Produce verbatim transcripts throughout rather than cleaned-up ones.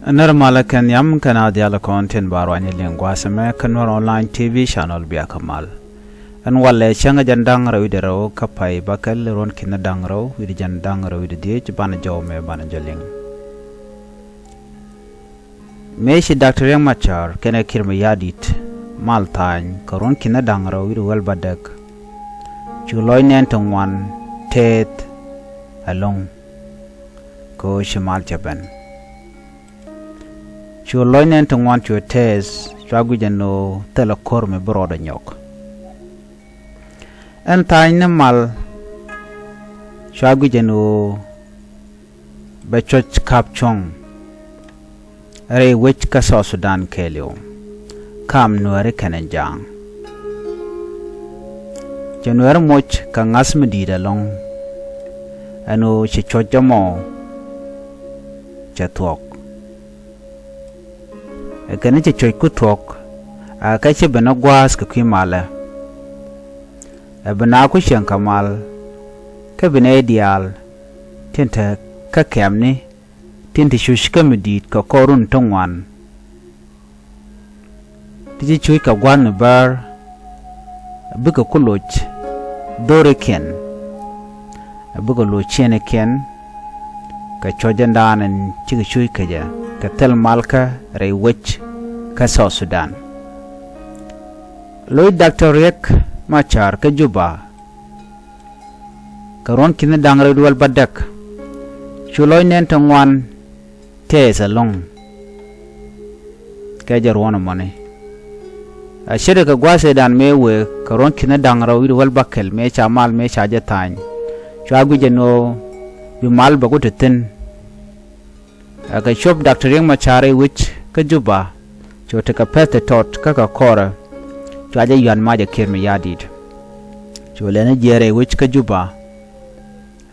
Nɛr malä kɛn yam kɛn a dhial kɔn tin ba ruany liŋ gua̱a̱th ɛmɛ kä Nuer Online T V channel bia kä mal. Ɛn walɛ cäŋ jɛn da̱ŋ rɛw wi̱cdɛ rɛw kä pay bäkɛl ruɔ̱n ki̱n da̱ŋ rɛw wi̱cdɛ jɛn da̱ŋ rɛw wi̱cdɛ dhiec banɛ jɔw mɛ banɛ jɔ liŋ. Mëë ci Doctor Riek Machar kɛnɛ Kiir Mayardit mal tha̱a̱ny kɛ ruɔ̱n ki̱n da̱ŋ rɛw wi̱cdɛ wäl bädäk. Cu lɔc nɛn ti ŋuan tɛth ɛlɔ̱ŋ. Kɛ ɣöö ci mal cɛ ben. Cu lɔc nɛn ti ŋuan cu tɛth cua guic ɛn ɣöö thilɛ ko̱r mi bi rɔɔdɛ nyɔk. Ɛn tha̱a̱ny ni mal cua guic ɛn ɣöö bɛ cuɔ̱c ka̱p cuɔ̱ŋ rɛy wec kä South Sudan kɛɛliw, kam Nuääri kɛnɛ Ja̱a̱ŋ. Cɛ Nuääri moc kɛ ŋa̱th mi di̱i̱t ɛlɔ̱ŋ ɛn ɣöö ci cuɔ̱c jɛ mɔ cɛ thuɔ̱k. Ɛ kɛn ni cɛ cuɔ̱c ku thuɔ̱k, a kä ci ben ɛ gua̱a̱th kɛ kui̱ malä. Ɛ bi naath ku cieŋ kɛ mal kä bi nɛy diaal tin te kä kɛmni tin te cuc kä mi di̱i̱t kɛ kɔr run ti ŋuan. Ti ci cuc kɛ gua̱n mi bäär bikɛ ku loc dho̱rikiɛn, bikɛ loc ciɛnikiɛn kɛ cuɔ̱c jɛn daanɛ cikɛ cuc kɛ jɛ kɛ thil malkä rɛy wec kä South Sudan. Loc Doctor Riek Machar kä Juba kɛ ruɔ̱n ki̱n da̱ŋ rɛw wi̱cdɛ wäl bädäk. Cu lɔc nɛn ti ŋuan tɛth ɛlɔ̱ŋ. Kɛ jɛ ruɔ̱n ɛmɔni. A ce̱tkɛ kɛ gua̱a̱th ëëdan mëë wëë kɛ ruɔ̱n ki̱n da̱ŋ rɛw wi̱cdɛ wäl bäkɛl mëë ca mal mëë ca jɛ tha̱a̱ny. Cua guic ɛn ɣöö bi mal bɛ ku te thi̱n. Ɛ kɛ cuɔ̱p Doctor Riek Machar rɛy wec kä Juba. Cu tekɛ pɛth ti tɔt kä kɛ kɔrɛ. Cua jɛ yuan macɛ Kiir Mayardit. Cu lɛni jiɛɛr rɛy wec kä Juba.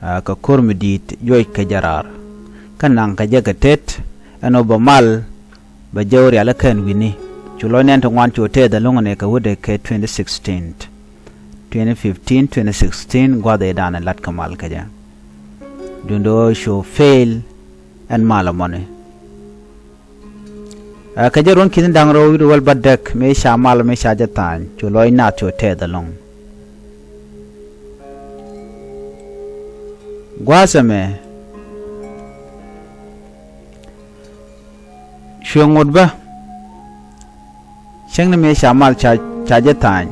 A kɛ ko̱r mi di̱i̱t juɔc kɛ jɛ raar. Kä naŋ kɛ jɛ kɛ tet ɛn ɣöö bɛ mal bɛ jɛ wä rialikä ɛn wi̱ni. Cu lɔc nɛn ti ŋuan cu tɛth ɛlɔ̱ŋ nɛ kɛ wädɛ kɛ twenty sixteen, twenty fifteen, twenty sixteen gua̱th ëëdan ɛ lat kɛ mal kä jɛ. Duundɛ ɣöö cu fail ɛn mal ɛmɔni. Ɛ kɛ jɛ ruɔ̱n ki̱n da̱ŋ rɛw wi̱cdɛ wäl bädäk mëë ca mal mëë ca jɛ tha̱a̱ny cu lɔc naath cu tɛth ɛlɔ̱ŋ. Gua̱a̱th ɛmɛ cuɛ ŋot bä. Cäŋ ni mëë ca mal ca, ca jɛ tha̱a̱ny.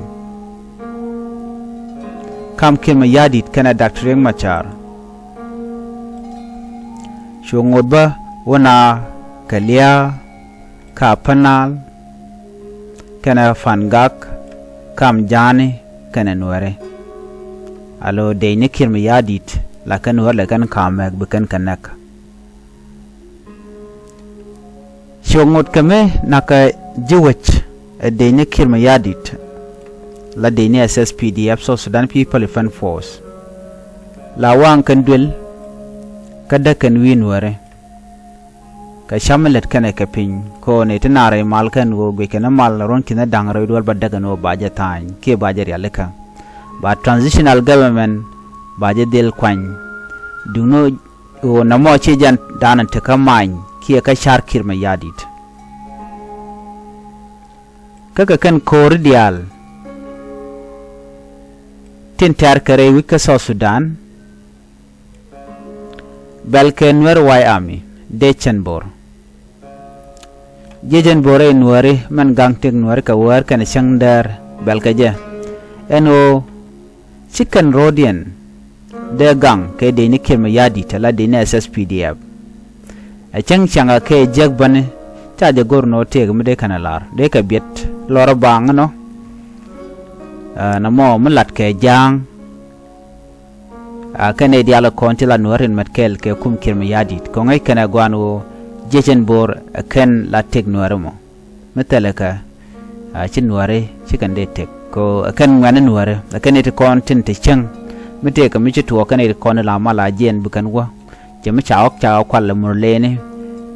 Kam Kiir Mayardit kɛnɛ Doctor Riek Machar. Cu ŋot bä wä na kɛ Lia̱a̱, ka Pänal, kɛnɛ Pangak, kam Ja̱a̱ni kɛnɛ Nuääri. A lo dec ni Kiir Mayardit la kɛn Nuäär la kɛn ka̱m mɛk bi kɛn kɛ näk. Ci ŋot kɛ mi nakä ji̱ wec ɛ dec ni Kiir Mayardit la dec ni S S P D F, South Sudan People Defense Force. La waŋ kɛn duël kä däk kɛn wi̱i̱ Nuääri. Kɛ cam mi lät kɛnɛ kɛ piny kɔn iti naar imal kɛn ɣöö guic kɛn imal ruɔ̱n ki̱n ida̱ŋ rɛw duɔl ba däk ɛn ɣöö ba jɛ tha̱a̱ny kiɛ ba jɛ rialikä. Ba transitional government ba jɛ dhil kuany. Duŋni ɣöö nɔmɔ ci jɛn da̱a̱n in tekä many kiɛ kä ca̱r Kiir Mayardit. Kä kɛ kɛn ko̱ri diaal tin tɛ̈r kɛ rɛy wi̱c kä South Sudan. Bɛl kɛ Nuer White Army dee cɛn Bor. Jiɛc ɛn Bor rɛy Nuääri mɛn gaŋ tëk Nuääri kɛ wäär kɛnɛ cäŋ däär bɛl kɛ jɛ. Ɛn ɣöö ci kɛn ro̱o̱diɛn dee gaŋ kɛ dec ni Kiir Mayardit ala dec ni S S P D F. Ɛ cäŋ cäŋ a kɛ jiäk bäni ca jɛ go̱r nɔ tëëk mi dee kɛn a lar dee kɛ biɛt lɔr a baŋ nɔ. Ɛ, nɔmɔ mi lat kɛ ja̱a̱ŋ. A kɛn ɛ diaal kɔn ti la Nuääri in mɛt kɛɛl kɛ kum Kiir Mayardit kɔŋ ɛ kɛn ɛ gua̱a̱n ɣöö jiɛc ɛn Bor ɛ kɛn la tëk Nuääri mɔ. Mi thilɛ kɛ a ci Nuääri ci kɛn dee tëk kɛ ɣöö ɛ kɛn ŋuɛ̈ni Nuääri ɛ kɛn iti kɔn tin ti cäŋ. Mi tëëkɛ mi ci tuɔɔk kɛn iti kɔn la mal a jiɛn bi kɛn wä. Cɛ mi ca ɣɔk ca ɣɔk kual ɛ Murleni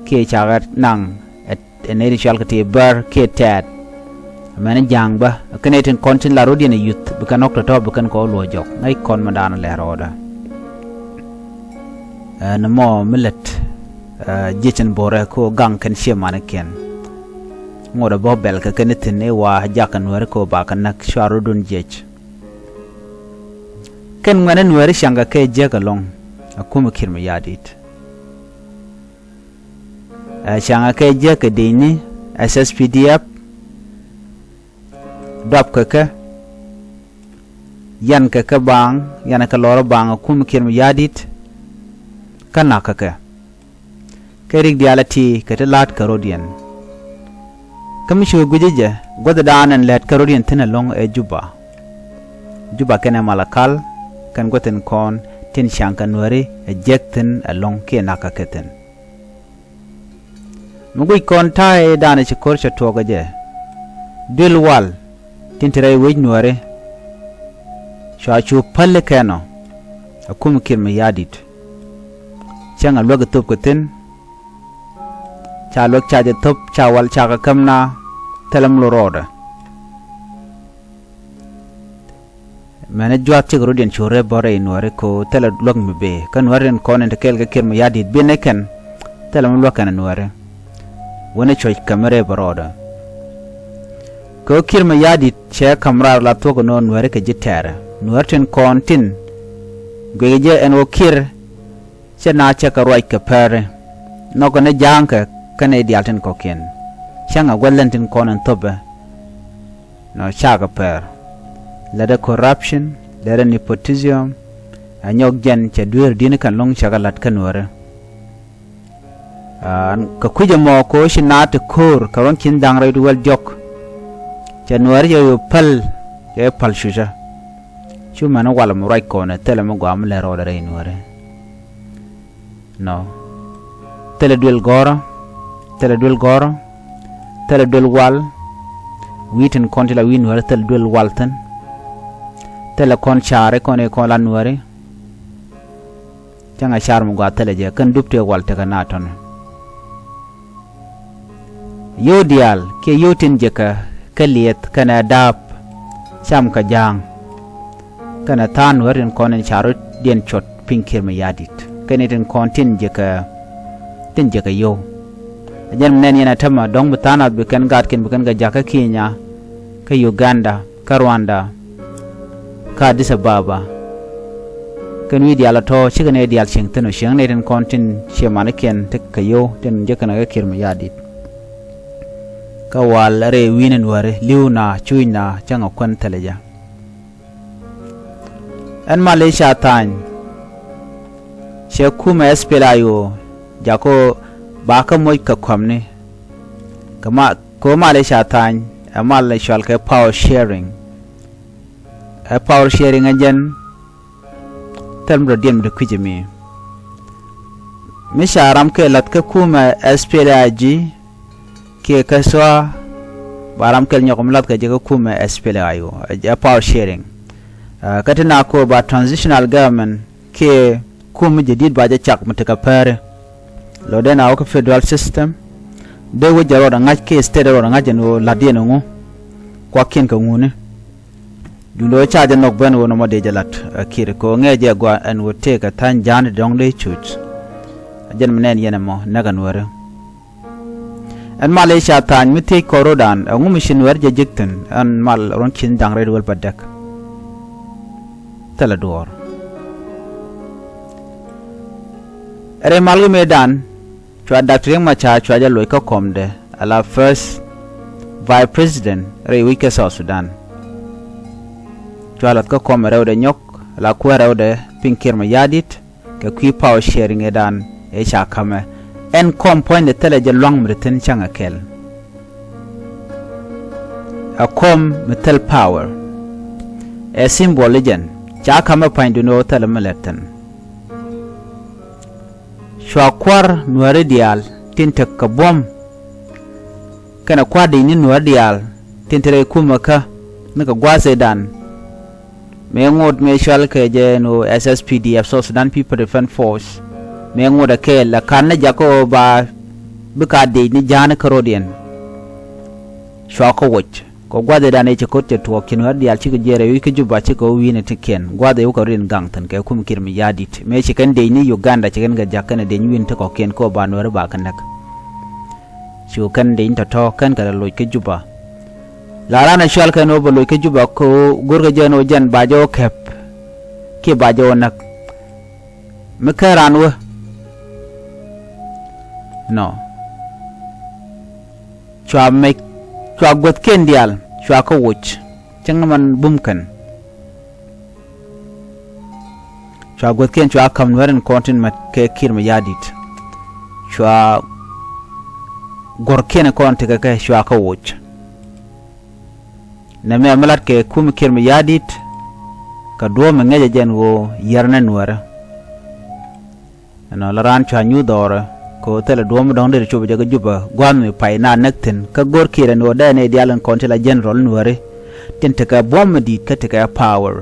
kiɛ ca ɣɛ naŋ ɛ ɛ nɛy ti cɔal kɛ ti bär kiɛ tɛɛt. Mɛn ja̱a̱ŋ bä kä nɛy tin kɔn tin la ro̱diɛn ɛ yuth bi kɛn ɣɔk tɔ̱tɔ̱ bi kɛn kɔ luɔ̱c jɔk ŋäc kɔn mi da̱a̱n lɛ rɔɔdä. Ɛn mɔ mi lät Jiɛc in bo̱rɛ kɛ ɣöö gaŋ kɛn ciɛ manikiɛn. Ŋot ɛ bä bɛl kɛ kɛn thi̱n i̱ wa jak kɛ Nuääri kɛ ɣöö ba kɛ näk cua rɔ̱dun jiɛc. Kɛn ŋuɛ̈ni Nuääri ciaŋkɛ kɛ jiäk ɛlɔ̱ŋ. Ɛ kumɛ Kiir Mayardit. Ɛ ciaŋkɛ kɛ jiäk kɛ dicni, SSPDF. Duap kɛ kɛ. Yan kɛ kɛ baaŋ, yan kɛ lɔr baaŋ ɛ kumɛ Kiir Mayardit. Kä na̱k kɛ kɛ. Kɛ rik diaal ɛ ti kɛ ti la̱t kɛ rɔ̱diɛn. Kä mi ci wä gui̱cä jɛ guäthdan ɛn lät kɛ rɔ̱diɛn thi̱n ɛlɔ̱ŋ ɛ Juba. Juba kɛnɛ Malakal kɛn guäth in kɔn tin ciaŋ kɛ Nuääri ɛ jiäk thi̱n ɛlɔ̱ŋ kiɛ na̱k kɛ kɛ thi̱n. Mi guic kɔn ta̱a̱ ëëdan ci ko̱r cɛ tuɔɔk ɛ jɛ. Duël wal tin te rɛy wec Nuääri. Cua cu päl ikɛn ɔ. Ɛ kumɛ Kiir Mayardit. Cäŋ ɛ luäk ɛ thöp kɛ thi̱n. Ca luäk ca jɛ thöp ca wal ca kɛ käm na thilɛ mi lo rɔɔdɛ. Mɛn ɛ juath cikɛ rɔ̱diɛn cu rɛp bä rɛy Nuääri kɛ ɣöö thilɛ luäk mi bëë kä Nuääri tin kɔn in te kɛɛl kɛ Kiir Mayardit bi̱n ikɛn. Thilɛ mi luäk kɛn ɛ Nuääri. Wänɛ cuɔ̱c kɛ mi rɛp bä rɔɔdɛ. Kɛ ɣöö Kiir Mayardit cɛ ka̱m raar la thuɔ̱k ɛn ɣöö Nuääri kɛ ji̱ tɛ̈rɛ. Nuääri tin kɔn tin guic jɛ ɛn ɣöö Kiir cɛ na cɛ kɛ ruac kɛ pɛri. Nhɔkɛ ni ja̱a̱ŋkɛ kɛnɛ diaal tin kɔ̱kiɛn. Cäŋ ɛ gua̱th lɛn tin kɔn in thöpɛ. Nɔ cakɛ pɛr. Lätdɛ corruption, lätdɛ nepotism. Ɛ nyɔk jɛn cɛ dueer di̱n kɛn lo̱ŋ cakɛ la̱t kä Nuääri. Aa, kɛ kui̱c ɛmɔ ko̱ ci naat ti ko̱o̱r kɛ ruɔ̱n ci̱n da̱ŋ rɛy ti wäl diɔ̱k. Cɛ Nuääri cɛ yo̱o̱ päl, cɛ päl cucä. Cu mɛn wal mi ruac kɔn ɛ thilɛ mi gɔaa mi lɛ rɔɔdɛ rɛy Nuääri. Nɔ. Thilɛ duël gɔ̱rä, thilɛ duël gɔ̱rä, thilɛ duël wal. Wi̱i̱ tin kɔn ti la wi̱i̱ Nuääri thilɛ duël wal thi̱n. Thilɛ kɔn ca̱ri kɔn i̱ kɔn la Nuääri. Cäŋ ɛ car mi gɔaa thilɛ jɛ kɛn dup tëë wal tekɛ na tɔ̱ni. Yio̱w diaal kiɛ yio̱w tin jiäkä kä liɛth kɛnɛ da̱a̱p. Cam kɛ ja̱a̱ŋ. Kɛnɛ tha̱a̱ŋ Nuääri tin kɔn in ca rɔ̱diɛn cuɔt piny Kiir Mayardit kɛnɛ tin kɔn tin jiäkä, tin jiäkä yio̱w. Ɛ jɛn mi nɛn yɛn ɛ tämɛ dɔ̱ŋ bi tha̱a̱ŋ nath bi kɛn gaatkiɛn bi kɛn kɛ jakä Kenya, kä Uganda, kä Rwanda, kä Addis Ababa. Kɛn wi̱i̱ diaal ɛ tɔ̱ cikɛ nɛy diaal cieŋ thi̱n ɔ, cieŋ nɛy tin kɔn tin ciɛ manikiɛn tekɛ yio̱w tin jiäkɛn kɛ Kiir Mayardit. Kä wal rɛy wi̱i̱ni Nuääri li̱w na cuuc na cäŋ ɛ kuän thilɛ jɛ. Ɛn mal i̱ ca tha̱a̱ny. Cɛ kumɛ SPLA-IO jakä ɣöö ba kä moc kɛ kɔmni. Kɛ ma, kɛ ɣöö mal i̱ ca tha̱a̱ny ɛ mal i̱ cɔal kɛ power sharing. Ɛ power sharing ɛ jɛn thil mi dɔ̱diɛn mi te kui̱c ɛmi. Mi ca ram kɛ la̱th kä kumɛ SPLA-IG kiɛ kä SSOA, ba ram kɛl nyɔk mi la̱th kɛ jɛ kä kumɛ SPLA-IO, ɛ power sharing. Aa, kä ti na ko̱o̱r ba transitional government kiɛ kum mi jadid ba jɛ cak mi tekɛ pɛri. Lɔ den a wä kä federal system. Dee wä jɛ rɔɔdɛ ŋa̱c kiɛ state rɔɔdɛ ŋa̱c ɛn ɣöö la̱tdiɛn ɛŋu. Kuakiɛn kɛ ŋuni. Duundɛ ɣöö ca jɛ nhɔk ben ɣöö nɔmɔ dee jɛ la̱t ɛ Kiir kɛ ɣöö ŋɛɛ jɛ gɔaa ɛn ɣöö tëëkɛ tha̱a̱ny ja̱a̱n dɔ̱ŋ dee cuc. Ɛ jɛn mi nɛn yɛn ɛmɔ näk ɛ Nuääri. Ɛn mal i̱ ca tha̱a̱ny mi thiec kɔn ro̱dan ɛŋu mi ci Nuäär jɛ jek thi̱n ɛn mal ruɔ̱n ci̱n da̱ŋ rɛy wäl bädäk. Thilɛ duɔ̱ɔ̱r. Rɛy mal ɣä mëëdan cua Doctor Riek Machar cua jɛ loc kä kɔmdɛ ala first vice president rɛy wec kä South Sudan. Cua la̱th kä kɔm rɛwdɛ nyɔk ala kuäär rɛwdɛ piny Kiir Mayardit. Kɛ kui̱ power sharing ëëdan ëë ca ka̱mɛ. Ɛn kɔm puɔ̱nydɛ thilɛ jɛ lua̱ŋ mi te thi̱n cäŋɛ kɛl. Ɛ kɔm mi thil power. Ɛ symbol i̱ jɛn ca ka̱mɛ pa̱nydun ɣöö thilɛ mi lɛt thi̱n. Cua kua̱r Nuääri diaal tin tekɛ buɔ̱m. Kɛnɛ kua̱r di̱c ni Nuääri diaal tin te rɛy kumɛ kä ni kɛ gua̱a̱th ëëdan. Mëë ŋot mëë cɔal kɛ jɛ ɛn ɣöö SSPDF, South Sudan People Defense Force. Mëë ŋot ɛ kɛɛl ɛ ka̱n ni jakä ɣöö ba bi ka diec ni ja̱a̱n kä ro̱diɛn. Cua kä woc. Kɛ gua̱dhidan ëë ci ko̱t cɛ tuɔɔk ci Nuäär diaal cikɛ jiɛɛr ɛ wi̱i̱ kä Juba cikɛ wä wi̱i̱ni ti kiɛn gua̱dhi wä kɛ rin gaŋ thi̱n kɛ kum Kiir Mayardit. Mëë ci kɛn dec ni Uganda ci kɛn kɛ ja̱k kɛn ɛ dec wi̱i̱ni ti kɔ̱kiɛn kɛ ɣöö ba Nuäär ba kɛ näk. Cu kɛn dec ni tɔ̱tɔ̱ kɛn kɛ lɛ loc kä Juba. La raan ɛ cual kɛn ɣöö bɛ loc kä Juba kɛ ɣöö go̱rkɛ jɛ ɛn ɣöö jɛn ba jɛ wä kɛp kiɛ ba jɛ wä näk. Mi kä raan wä nɔ cua mec cua guäthkiɛn diaal cua kä woc. Cäŋ ni man bum kɛn cua guäthkiɛn cua käm Nuäär in kɔn tin mɛ kɛ Kiir Mayardit. Cua guɔ̱rkiɛn in kɔn tekɛ kɛ cua kä woc. Nɛmɛ mi lat kɛ kum Kiir Mayardit kɛ duɔ̱ɔ̱p mi ŋäcɛ jɛn ɣöö yiɛr ni Nuäärä. Ɛnɔ la raan cua nyuuth dhɔrɛ kɛ ɣöö thilɛ duɔ̱ɔ̱p mi dɔ̱ŋ dee ti cop jɛ kä Juba gua̱a̱th mi pay na näk thi̱n kä go̱r Kiir ɛn ɣöö dee nɛy diaal in kɔn ti la general Nuääri tin tekɛ buɔ̱m mi di̱i̱t kä tekɛ power.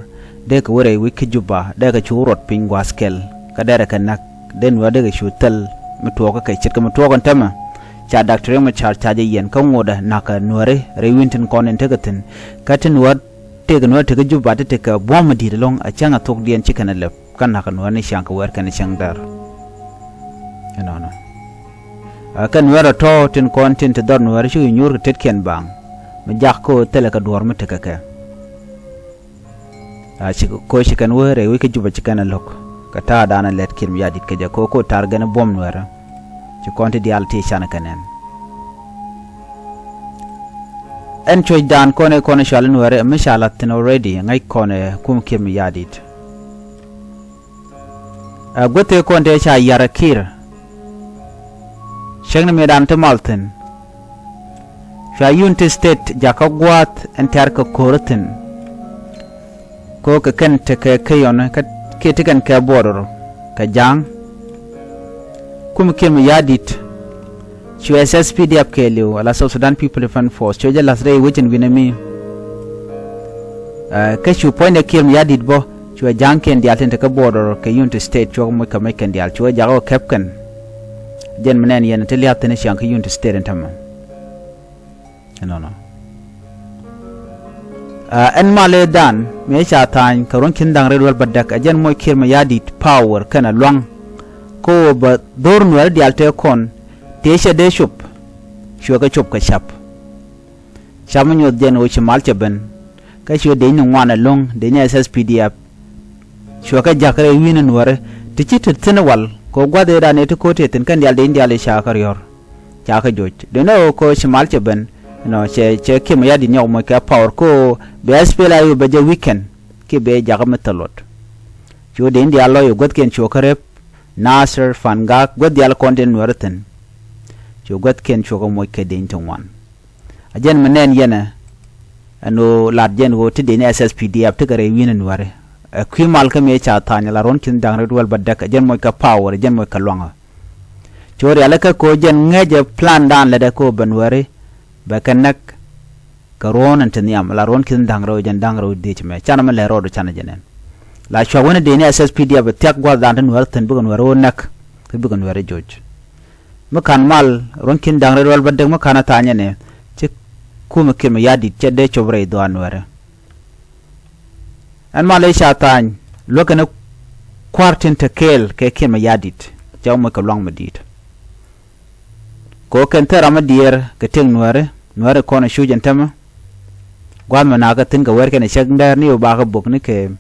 Dee kɛ wä rɛy wi̱c kä Juba dee kɛ cu ruɔt piny gua̱a̱th kɛl kä derɛ kɛ näk dee Nuäär dee kɛ cu thil mi tuɔɔkä kɛ ce̱tkɛ mi tuɔɔk ɛn tämɛ. Ca Doctor Riek Machar ca jɛ yiɛn kä ŋotdɛ na̱kɛ Nuääri rɛy wi̱n tin kɔn in tekɛ thi̱n. Kä ti Nuäär tëëkɛ Nuäär tekɛ Juba ti tekɛ buɔ̱m mi di̱i̱t ɛlɔ̱ŋ a cäŋ a thokdiɛn ci kɛn a lɛp kä na̱kɛ Nuäär ni ciaŋ kɛ wɛɛr kɛn cäŋ däär. Ɛnɔnɔ. Ɛ kɛ Nuäär ɛ tɔ̱ tin kɔn tin te dhɔr Nuäär ci nyuur kɛ tetkiɛn baaŋ mi jak kä thilɛ kɛ duɔ̱ɔ̱r mi tekɛ kɛ. A ci koc ci kɛn wee rɛy wi̱c kä Juba ci kɛn a lo̱k kɛ ta̱a̱ da̱a̱n a lɛt Kiir Mayardit kɛ jɛ ko̱ ko̱ ta̱a̱r gɛn a buɔ̱m Nuäärä. Ci kɔn ti diaal ti can kɛ nɛn. Ɛn cuɔ̱cdan kɔn ɛ kɔn ɛ cual in Nuäärä mi ca la̱th thi̱n already ŋäc kɔn ɛ kum Kiir Mayardit. Ɛ guäth ëë kɔn tëë ca yar ɛ Kiir. Cäŋ ni mëëdan ti mal thi̱n. Cua Unity State jakä gua̱a̱th ɛn tɛ̈r kɛ ko̱r thi̱n. Kɛ ɣöö kɛ kɛn tekɛ keyɔn kä kiɛ ti kɛn kɛ border kɛ ja̱a̱ŋ. Kum Kiir Mayardit. Cu S S P D F kɛɛliw ala South Sudan People Defense Force cuɛ jɛ la̱th rɛy wecin wi̱nɛ mi. Ɛ kä cu puɔ̱nydɛ Kiir Mayardit bä cuɛ ja̱a̱ŋkiɛn diaal tin te kä border kɛ Unity State cuɛ moc kɛ mec kɛn diaal cuɛ jakä kɛ kɛp kɛn. Jɛn mi nɛn yɛn ti lia̱th thi̱n ciaŋ kä Unity State in tämɛ. Ɛnɔnɔ. Ɛ ɛn mal ëë dan mëë ca tha̱a̱ny kɛ ruɔ̱n ki̱n da̱ŋ rɛy duel bädäk ɛ jɛn moc Kiir Mayardit power kɛnɛ lua̱ŋ. Kä ɣöö bɛ dho̱r Nuäärä diaal tëë kɔn tëë cɛ dee cop. Cuɛ kɛ cop kɛ cap. Cap mi nyuɔth jɛn ɣöö ci mal cɛ ben. Kä cuɛ dec ni ŋuan ɛlɔ̱ŋ dec ni S S P D F. Cuɛ kɛ ja̱k rɛy wi̱i̱ni Nuäärä ti ci ti thi̱n wal kɛ ɣöö gua̱th ëëdan ëë ti ko̱t tëë thi̱n kɛn diaal dec ni diaal ëë ca kɛ riɔ̱r. Ca kɛ joc dee ni ɣöö kɛ ɣöö ci mal cɛ ben. Ɛnɔ cɛ cɛ Kiir Mayardit nyɔk moc kɛ power kä ɣöö bɛ S P L A-U bɛ jɛ weaken kiɛ bɛ jakä mi thil luɔt. Cu dec ni diaal lɔc ɛ guäthkiɛn cuɛ kä rep Nasir, Fangak guäth diaal kɔn tin Nuäärä thi̱n. Cu guäthkiɛn cuɛ kɛ moc kɛ dec ni ti ŋuan. A jɛn mi nɛn yɛnɛ ɛn ɣöö lat jɛn ɣöö ti dec ni S S P D F tekɛ rɛy wi̱i̱ni Nuäärä. Ɛ kui̱ mal kä mëë ca tha̱a̱ny ala ruɔ̱n ki̱n da̱ŋ rɛy duel bädäk ɛ jɛn moc kɛ power ɛ jɛn moc kɛ lua̱ŋä. Cu rialikä kɛ ɣöö jɛn ŋäcɛ plandan lätdɛ kɛ ɣöö bɛ Nuääri bɛ kɛ näk. Kɛ ruɔ̱n ɛn te nhiam la ruɔ̱n ki̱n da̱ŋ rɛw jɛn da̱ŋ rɛw dhiec mɛ canɛ mi lɛ rɔɔdu canɛ jɛ nɛn. La cuak wen dee ni S S P D F bɛ thiak gua̱thdan ti Nuäär thi̱n bikɛ Nuäär ɣöö näk. Kä bikɛ Nuäär joc. Mi ka̱n mal ruɔ̱n ki̱n da̱ŋ rɛw duel bädäk mi ka̱n a tha̱a̱ny ɛnɛ ci kumɛ Kiir Mayardit cɛ dee cop rɛy dhuaar Nuäärä. Ɛn mal ëë ca tha̱a̱ny luäk kɛn kua̱r tin te kɛɛl kɛ Kiir Mayardit cɛ wä moc kɛ lua̱ŋ mi di̱i̱t. Kɛ ɣöö kɛn thil ram mi diɛɛr kɛ tëk Nuäärä, Nuäärä kɔn ɛ cuc ɛn tämɛ. Gua̱a̱th mi nakä thi̱n kɛ wɛr kɛn ɛ cäk däär ni ɣöö bakɛ bok ni kɛ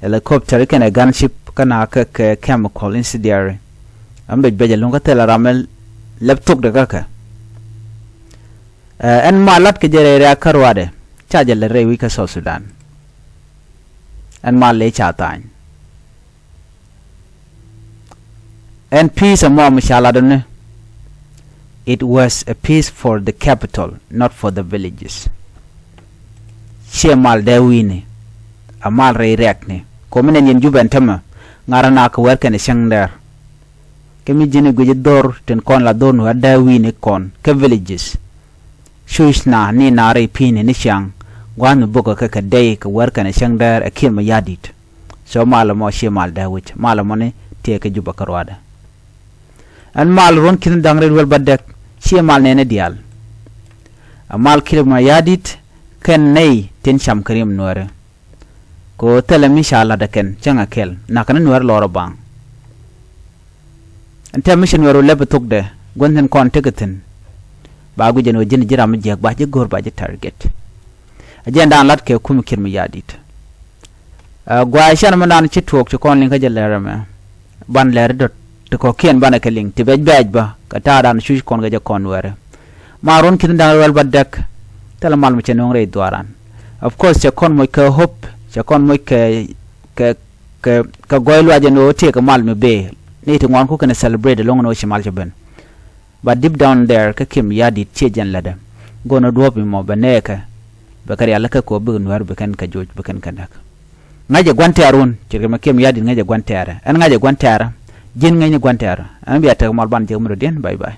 helicopter kɛn ɛ gunship kä nakä kɛ chemical incendiary. Ram bec bec ɛlɔ̱ŋ kä thil ram mi lɛp thok dɛ kä kɛ. Ɛ ɛn mal lat kɛ jɛ rɛy rɛ̈ɛ̈k kä ruaadɛ ca jɛ lät rɛy wi̱c kä South Sudan. Ɛn mal lɛ ca tha̱a̱ny. Ɛn peace ɛmɔ mi ca lat ɔni. It was a peace for the capital, not for the villages. Ciɛ mal dee wi̱i̱ni. A mal rɛy rɛ̈ɛ̈kni kɔmi nɛn yɛn Jubɛ ɛn tämɛ. Ŋa̱r ɛn a kɛ wɛr kɛn ɛ cäŋ dɛr. Kɛ mi ji̱n ɛ guic dhor tin kɔn la dhor ni wä dee wi̱i̱ni kɔn kɛ villages. Cuc na ni na rɛy pi̱i̱ni ni ciaŋ gua̱a̱th mi bokä kɛ kɛ dey kɛ wär kɛnɛ cäŋ däär ɛ Kiir Mayardit. So mal ɛmɔ ciɛ mal dee wi̱c, mal ɛmɔ ni tiɛɛkɛ Jubɛ kä ruaadɛ. Ɛn mal ruɔ̱n ki̱n da̱ŋ rɛy duel bädäk ciɛ mal nɛɛni diaal. Ɛ mal Kiir Mayardit kɛn nɛy tin cam kɛ riɛm Nuääri. Kɛ ɣöö thilɛ mi ca la̱t ɛ kɛn cäŋ ɛ kɛl nakä ni Nuääri lɔr ɛ baŋ. Ɛn tɛm mi ci Nuääri wä lɛp ɛ thokdɛ gua̱n thi̱n kɔn tekɛ thi̱n. Ba guic ɛn ɣöö ji̱n ji̱ ram mi jiääk ba ji̱ go̱r ba ji̱ target. Ɛ jɛn daan lat kɛ kum Kiir Mayardit. Ɛ gua̱a̱ cɛn mi naan ci tuɔɔk ci kɔn liŋ kä jɛ lɛr ɛmɛ. Ban lɛr dɔ̱t ti kɔ̱kiɛn banɛ kɛ liŋ ti bɛc bɛɛc bä kɛ ta̱a̱ daan cuc kɔn kɛ jɛ kɔn wɛrɛ. Ma ruɔ̱n ki̱n da̱ŋ rɛw rɛl bädäk. Thilɛ mal mi cɛ nööŋ rɛy dhuaaran. Of course cɛ kɔn moc kɛ hope, cɛ kɔn moc kɛ kɛ kɛ kɛ gɔɔy luac ɛn ɣöö tëëkɛ mal mi bëë. Ni ti ŋuan ku kɛn celebrate ɛlɔ̱ŋ ɛn ɣöö ci mal cɛ ben. But deep down there kä Kiir Mayardit ciɛ jɛn lätdɛ. Go̱o̱n ɛ duɔ̱ɔ̱p mi mɔ bɛ nɛɛkɛ. Bɛ kɛ rialikä kɛ ɣöö bikɛ Nuäär bi kɛn kɛ joc bi kɛn kɛ näk. Ŋa̱cɛ gua̱n tɛ̈r wun ce̱tkɛ mɛ Kiir Mayardit ŋa̱cɛ gua̱n tɛ̈rɛ. Ɛn ŋa̱cɛ gua̱n tɛ̈rɛ. Ji̱n ŋäcni gua̱n tɛ̈rɛ. Ɛn bia tek mal ban jek mi dɔ̱diɛn. Bye bye.